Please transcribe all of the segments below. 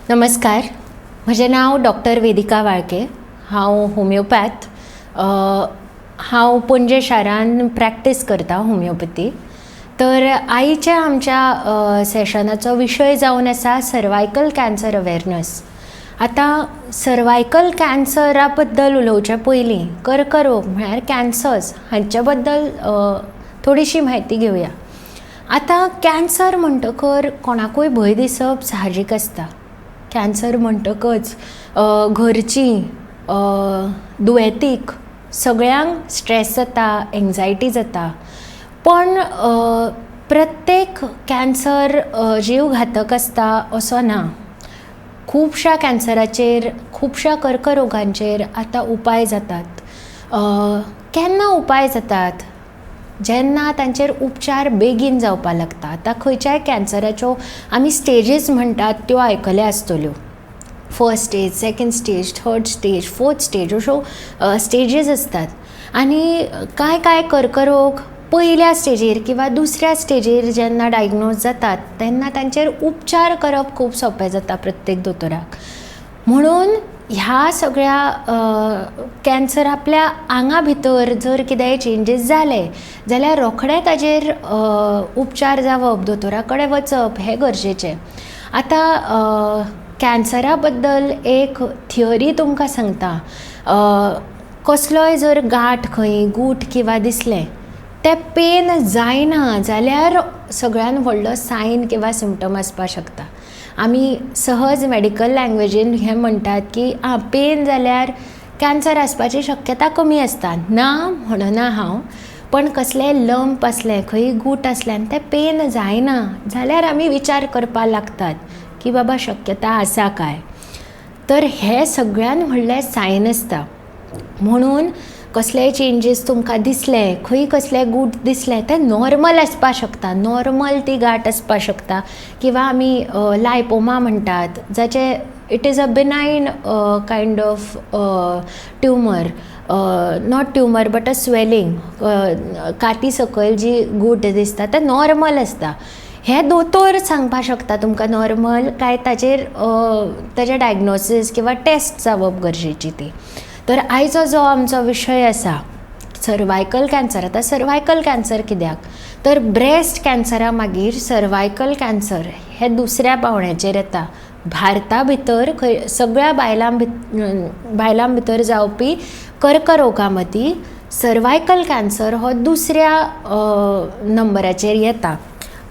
नमस्कार, म्हजें नांव डॉक्टर वेदिका वाळके. हांव होमियोपॅथ. हांव पणजे शारांत प्रॅक्टीस करता होमियोपॅथी. तर आयच्या आमच्या सेशनाचो विशय जावन आसा सर्वायकल कॅन्सर अवेरनस. आतां सर्वायकल कॅन्सरा बद्दल उलोवचे पयलीं कर्करोग म्हळ्यार कॅन्सर्स हांचे बद्दल थोडीशी म्हायती घेवया. आतां कॅन्सर म्हणटकर कोणाकूय भंय दिसप साहजीक आसता. कॅन्सर म्हणटकच घरचीं, दुयेंतीक सगळ्यांक स्ट्रेस जाता, एंग्जायटी जाता. पण प्रत्येक कॅन्सर जीव घातक आसता असो ना. खुबश्या कॅन्सराचेर, खुबश्या कर्करोगांचेर आतां उपाय जातात. केन्ना उपाय जातात? जेन्ना तांचेर उपचार बेगीन जावपाक लागता. आतां खंयच्याय कॅन्सराच्यो आमी स्टेजीस म्हणटात त्यो आयकल्या आसतल्यो. First stage, second stage, third stage, fourth stage, अश्यो स्टेजीस आसतात. आनी कांय कांय कर्करोग पयल्या स्टेजीर किंवा दुसऱ्या स्टेजीर जेन्ना डायग्नोज जातात तेन्ना तांचेर उपचार करप खूब सोंपें जाता प्रत्येक दोतोराक. म्हणून ह्या सगळ्या कॅन्सर आपल्या आंगा भितर जर कितेंय चेंजीस जाले जाल्यार रोखडे ताजेर उपचार जावप, दोतोरा कडेन वचप हें गरजेचें. आतां कॅन्सरा बद्दल एक थियरी तुमकां सांगता. कसलोय जर गांठ खंय गूठ किंवा दिसलें, तें पेन जायना जाल्यार सगळ्यान व्हडलो सायन किंवा सिमटम आसपाक शकता. आमी सहज मॅडिकल लँग्वेजीन हें म्हणटात की आं, पेन जाल्यार कॅन्सर आसपाची शक्यता कमी आसता. ना म्हणना हांव, पण कसलेंय लंप आसलें, खंय गूठ आसलें आनी तें पेन जायना जाल्यार आमी विचार करपाक लागतात की बाबा शक्यता आसा काय. तर हें सगळ्यान व्हडलें सायन आसता. म्हणून कसलेय चेंजीस तुमकां दिसले, खंय कसलें गूठ दिसलें, तें नॉर्मल आसपाक शकता. नॉर्मल ती गांठ आसपाक शकता किंवा आमी लायपोमा म्हणटात, जाचे it is a benign kind of tumour, not tumour but a swelling. काती सकयल जी गूठ दिसता तें नॉर्मल आसता. हें दोतोर सांगपाक शकता तुमकां नॉर्मल काय ताजेर ताजें डायग्नोसीस किंवा टेस्ट जावप गरजेची ती. तर आयचो जो आमचो विशय आसा सर्वायकल कॅन्सर. आतां सर्वायकल कॅन्सर कित्याक? तर ब्रेस्ट कॅन्सरा मागीर सर्वायकल कॅन्सर हें दुसऱ्या पावंड्याचेर येता. भारता भितर खंय सगळ्या बायलां भितर जावपी कर्करोगा मदीं सर्वायकल कॅन्सर हो दुसऱ्या नंबराचेर येता.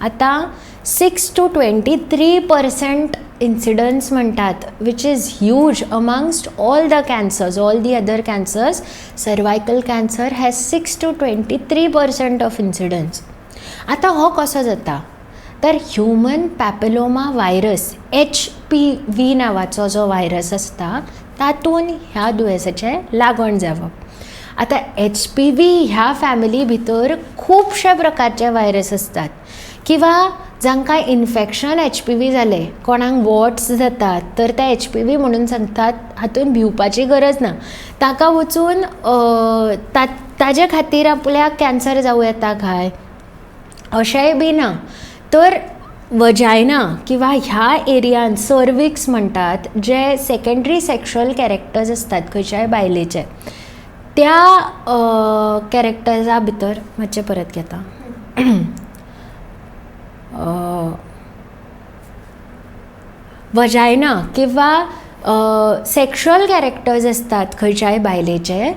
आतां 6 to 23% incidence म्हणटात, which is huge amongst all the cancers, all the other cancers. Cervical cancer has 6 to 23% of incidence. आतां हो कसो जाता? तर ह्युमन पॅपिलोमा व्हायरस, एचपीव्ही नांवाचो जो व्हायरस आसता, तातूंत ह्या दुयेंसाचें लागण जावप. आतां एचपीव्ही ह्या फॅमिली भितर खुबशे प्रकारचे व्हायरस आसतात किंवा जांकां इन्फेक्शन एचपीव्ही जालें, कोणाक वॉट्स जातात, तर ते एचपीव्ही म्हणून सांगतात. हातून भिवपाची गरज ना. ताका वचून ताजे खातीर आपल्याक कॅन्सर जावं येता काय अशेंय बी ना. तर वजायना किंवा ह्या एरियान सर्विक्स म्हणटात, जे सेकेंडरी सेक्शुअल कॅरेक्टर्स आसतात खंयच्याय बायलेचे, त्या कॅरेक्टर्सा भितर, मातशें परत घेता, वजायना किंवा सेक्शुअल कॅरेक्टर्स आसतात खंयच्याय बायलेचे,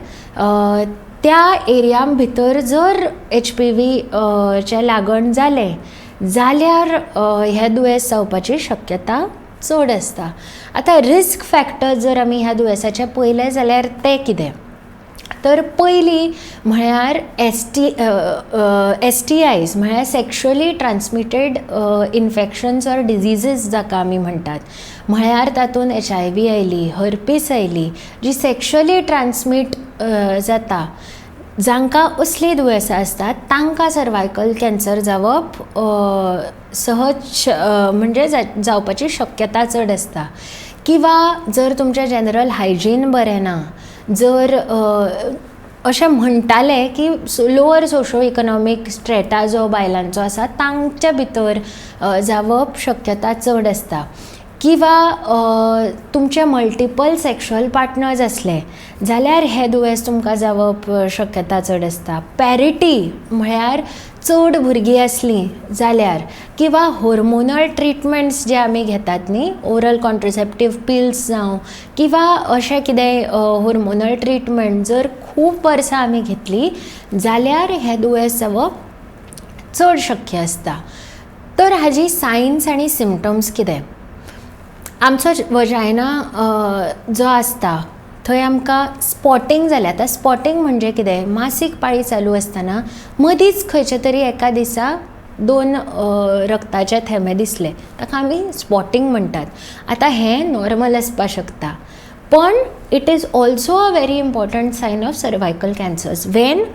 त्या एरियां भितर जर एचपीव्ही चें लागण जालें जाल्यार हें दुयेंस जावपाची शक्यता चड आसता. आतां रिस्क फॅक्टर जर आमी ह्या दुयेंसाचे पळयले जाल्यार ते कितें? तर पयलीं म्हळ्यार एसटीआयज, म्हळ्यार sexually transmitted infections or diseases जाका आमी म्हणटात. म्हळ्यार तातूंत एचआयव्ही आयली, हर्पीस आयली, जी सेक्शुअली ट्रान्समीट जाता. जांकां असलीं दुयेंसां आसतात तांकां सर्वायकल कॅन्सर जावप सहज, म्हणजे जावपाची शक्यता चड आसता. किंवा जर तुमचें जनरल हायजीन बरें ना, जर अशें म्हणटाले की लोअर सोशो इकनॉमीक स्ट्रेटा जो बायलांचो आसा तांचे भितर जावप शक्यता चड आसता. किंवा तुमचे मल्टिपल सॅक्शुअल पार्टनर्स आसले जाल्यार हें दुयेंस तुमकां जावप शक्यता चड आसता. पॅरिटी म्हळ्यार चड भुरगीं आसलीं जाल्यार किंवा होर्मोनल ट्रिटमेंट्स जे आमी घेतात न्ही, ओरल कॉन्ट्रसेप्टीव पिल्स जावं किंवा अशें कितेंय होर्मोनल ट्रिटमेंट जर खूब वर्सां आमी घेतली जाल्यार हें दुयेंस जावप चड शक्य आसता. तर हाजी सायन्स आनी सिमटम्स कितें? आमचो वजायना जो आसता थंय आमकां स्पॉटींग जालें. आतां स्पॉटींग म्हणजे कितें? मासीक पाळी चालू आसतना मदींच खंयच्या तरी एका दिसा दोन रक्ताचे थेंबे दिसले, ताका आमी स्पॉटींग म्हणटात. आतां हें नॉर्मल आसपाक शकता, पण it is also a very important sign of cervical cancers when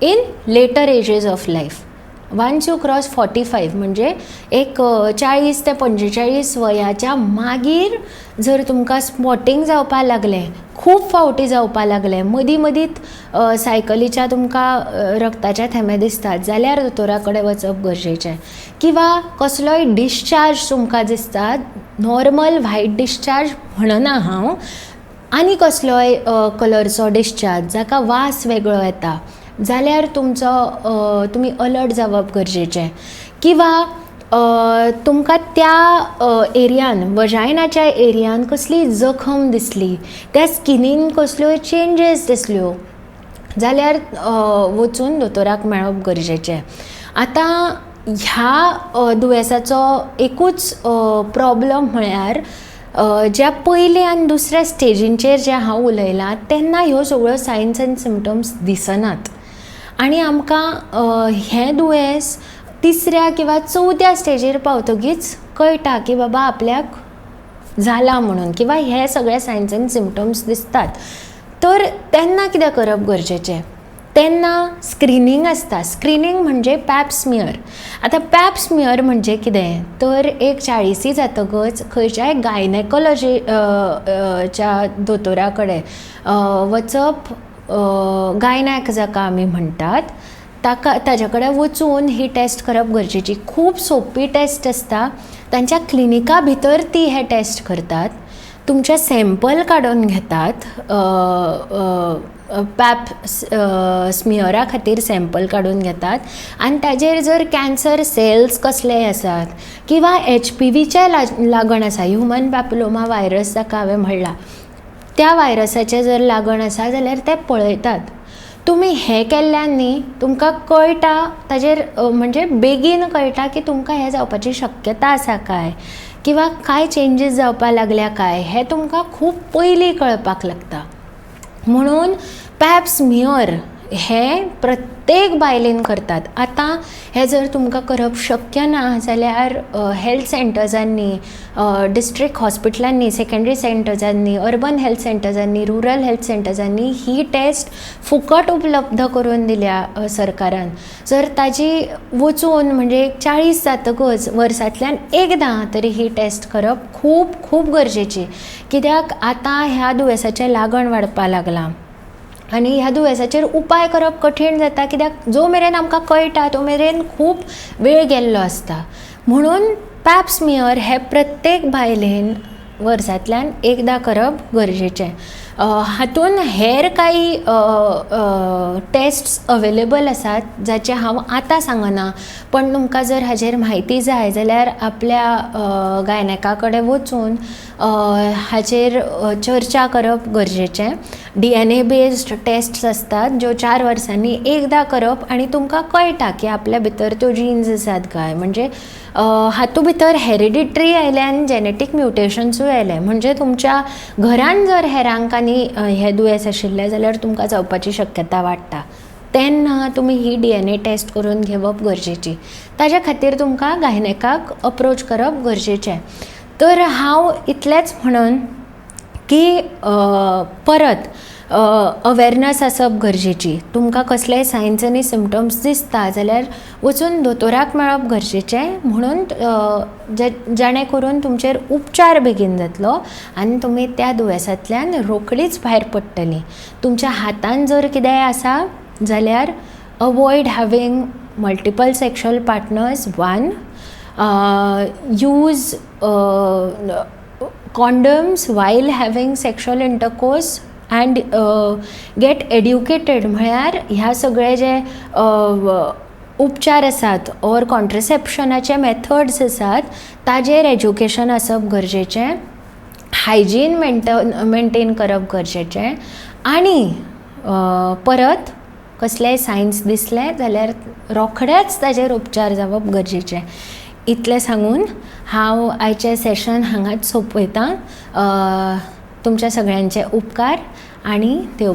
in later ages of life. Once you cross 45, म्हणजे एक 40 ते 45 वयाच्या मागीर जर तुमकां स्पॉटींग जावपाक लागलें, खूब फावटी जावपाक लागलें, मदीं मदींत सायकलीच्या तुमकां रक्ताचे थेंबे दिसतात जाल्यार दोतोरा कडेन वचप गरजेचें. किंवा कसलोय डिस्चार्ज तुमकां दिसता, नॉर्मल व्हायट डिस्चार्ज म्हणना हांव, आनी कसलोय कलरचो डिस्चार्ज जाका वास वेगळो येता जाल्यार तुमचो तुमी अलर्ट जावप गरजेचें. किंवा तुमकां त्या एरियान, वजायनाच्या एरियान कसली जखम दिसली, त्या स्किनीन कसल्योय चेंजीस दिसल्यो जाल्यार वचून दोतोराक मेळप गरजेचें. आतां ह्या दुयेंसाचो एकूच प्रोब्लम म्हळ्यार ज्या पयल्या आनी दुसऱ्या स्टेजींचेर जें हांव उलयलां तेन्ना ह्यो सगळ्यो सायन्स एंड सिमटम्स दिसनात आनी आमकां हें दुयेंस तिसऱ्या किंवा चवथ्या स्टेजीर पावतकीच कळटा की बाबा आपल्याक जालां म्हणून, किंवा हे सगळे सायन्स एंड सिमटम्स दिसतात. तर तेन्ना कितें करप गरजेचें? तेन्ना स्क्रिनींग आसता. स्क्रिनींग म्हणजे पॅप स्मियर. आतां पॅप स्मियर म्हणजे कितें? तर एक 40 जातकच खंयच्याय गायनेकोलॉजी च्या दोतोरा कडेन वचप, गायनॅक जाका आमी म्हणटात ताका, ताजे कडेन वचून ही टॅस्ट करप गरजेची. खूब सोंपी टॅस्ट आसता. तांच्या क्लिनिका भितर ती हे टॅस्ट करतात. तुमचें सॅम्पल काडून घेतात, पॅप स्मियरा खातीर सॅम्पल काडून घेतात आनी ताजेर जर कॅन्सर सेल्स कसलेय आसात किंवा एचपीव्हीचें लागण आसा, ह्युमन पॅपिलोमा व्हायरस जाका हांवें म्हणलां त्या व्हायरसाचें जर लागण आसा जाल्यार ते पळयतात. तुमी हें केल्ल्यान न्ही तुमकां कळटा ताजेर, म्हणजे बेगीन कळटा की तुमकां हें जावपाची शक्यता आसा काय किंवा कांय चेंजीस जावपाक लागल्या काय, हें तुमकां खूब पयलीं कळपाक लागता. म्हणून पॅप स्मियर हें प्रत्येक बायलेन करतात. आतां हें जर तुमकां करप शक्य ना जाल्यार हेल्थ सेंटर्सांनी, डिस्ट्रिक्ट हॉस्पिटलांनी, सेकेंडरी सेंटर्सांनी, अर्बन हेल्थ सेंटर्सांनी, रुरल हेल्थ सेंटर्सांनी ही टेस्ट फुकट उपलब्ध करून दिल्या सरकारान. जर ताजी वचून म्हणजे 40 जातकच वर्सांतल्यान एकदां तरी ही टेस्ट करप खूब खूब गरजेची. कित्याक आतां ह्या दुयेंसाचें लागण वाडपाक लागलां आनी ह्या दुयेंसाचेर उपाय करप कठीण जाता, कित्याक जो मेरेन आमकां कळटा तो मेरेन खूब वेळ गेल्लो आसता. म्हणून पॅप स्मियर हें प्रत्येक बायलेन वर्सांतल्यान एकदां करप गरजेचें. हातून हेर कांय टेस्ट्स अवेलेबल आसात जाचें हांव आतां सांगना, पण तुमकां जर हाजेर म्हायती जाय जाल्यार आपल्या गायनॅका कडेन वचून हाचेर चर्चा करप गरजेचें. DNA based टेस्ट्स आसतात ज्यो 4 वर्सांनी एकदां करप आनी तुमकां कळटा की आपल्या भितर त्यो जिन्स आसात काय. म्हणजे हातूंत भितर हेरिडिटरी आयलें आनी जेनेटीक म्युटेशन्सूय आयलें, म्हणजे तुमच्या घरान जर हेरांक आनी हें दुयेंस आशिल्लें जाल्यार तुमकां जावपाची शक्यता वाडटा. तेन्ना तुमी ही DNA test करून घेवप गरजेची. ताज्या खातीर तुमकां गायनॅकाक अप्रोच करप गरजेचें. तर हांव इतलेंच म्हणून की परत अवेरनस आसप गरजेची. तुमकां कसलेय सायन्स आनी सिमटम्स दिसता जाल्यार वचून दोतोराक मेळप गरजेचें, म्हणून जाणें करून तुमचेर उपचार बेगीन जातलो आनी तुमी त्या दुयेंसांतल्यान रोखडीच भायर पडटलीं. तुमच्या हातान जर कितेंय आसा जाल्यार avoid having multiple sexual partners, 1, use Condoms while having sexual intercourse and get educated. म्हळ्यार ह्या सगळे जे उपचार आसात ऑर कॉन्ट्रसेप्शनाचे मॅथड्स आसात, ताजेर एज्युकेशन आसप गरजेचें, हायजीन मेंटेन करप गरजेचें आनी परत कसलेय सायन्स दिसले जाल्यार रोखडेच ताजेर उपचार जावप गरजेचें. इतलें सांगून हांव आयचें सॅशन हांगाच सोंपयतां. तुमच्या सगळ्यांचे उपकार आनी देव बरें करूं.